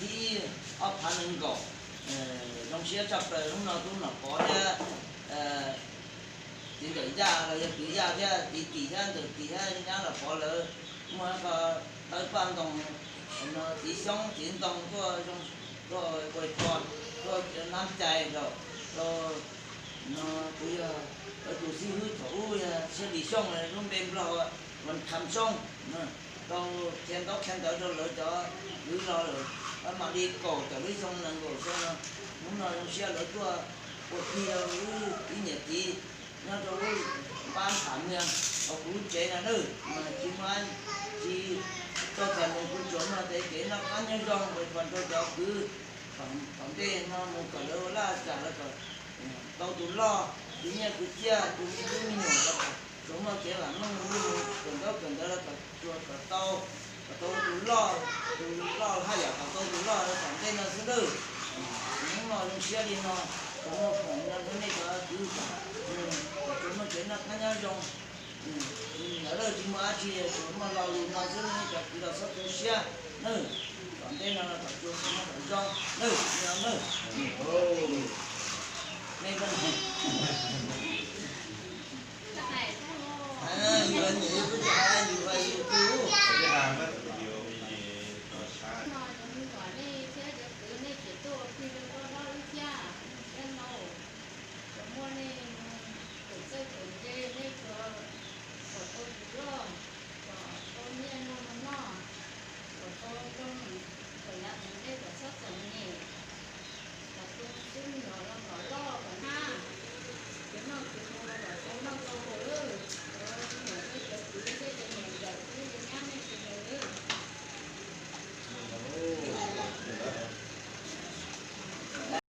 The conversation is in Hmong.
Ib ob phav nees nkaum, zoo siab tshaj plaws hnub no tub Nom Pov thiab txiv Ntxawm Yaj los yog kwv Yaj thiab txiv Tim thiab Ntxawm Tim thiab nyab Nom Pov lawv muaj qhov tawb paj ntoo, txiv xyoob txiv ntoo tuaj, tuaj ua pov, tuaj nab cai rau, rau no kuv yog lawv tus xib hwb thaum ub yog Siab Lis Xyooj, lub npe Nplog Vas Kham Xyooj, rau qhia ntaub qhia ntawv rau lawv cov kwv los lawm, mam li kaum tawm lub xyoo nees nkaum xyoo no, hnub no zoo siab lawv tuaj ua si rau wb ib niam txiv nyob rau lub npab tham niag hauv kuv lub tsev no nawb. Mas tsis muaj, tsis tau tham los kuv tsuas muaj tej kev noj qab nyob zoo ua pov rau cov kwv tom ntej no mus kom lawv ua laj kam lawv kom tau tus loj, tus nyiaj tus txiaj, tus me tub me nyuam los kom tsuas muaj kev vam meej, kawm ntaub kawm ntawv los kom tsuas kom tau, kom tau tus loj, tus loj haj yam kom tau tus loj tom ntej no xwb nawb. Hnub no zoo siab li no, tsuas muaj foom no rau nej cov kwv kom tsuas muaj kev noj qab nyob zoo. Lawv tsis muaj dab tsi, tsuas muaj lo lus no xwb, nej cov kwv los txhob tu siab nawb. Tom ntej no los kom tsuas muaj kom zoo nawb, nawb. Yus nyiam yus tus, yus yus tus.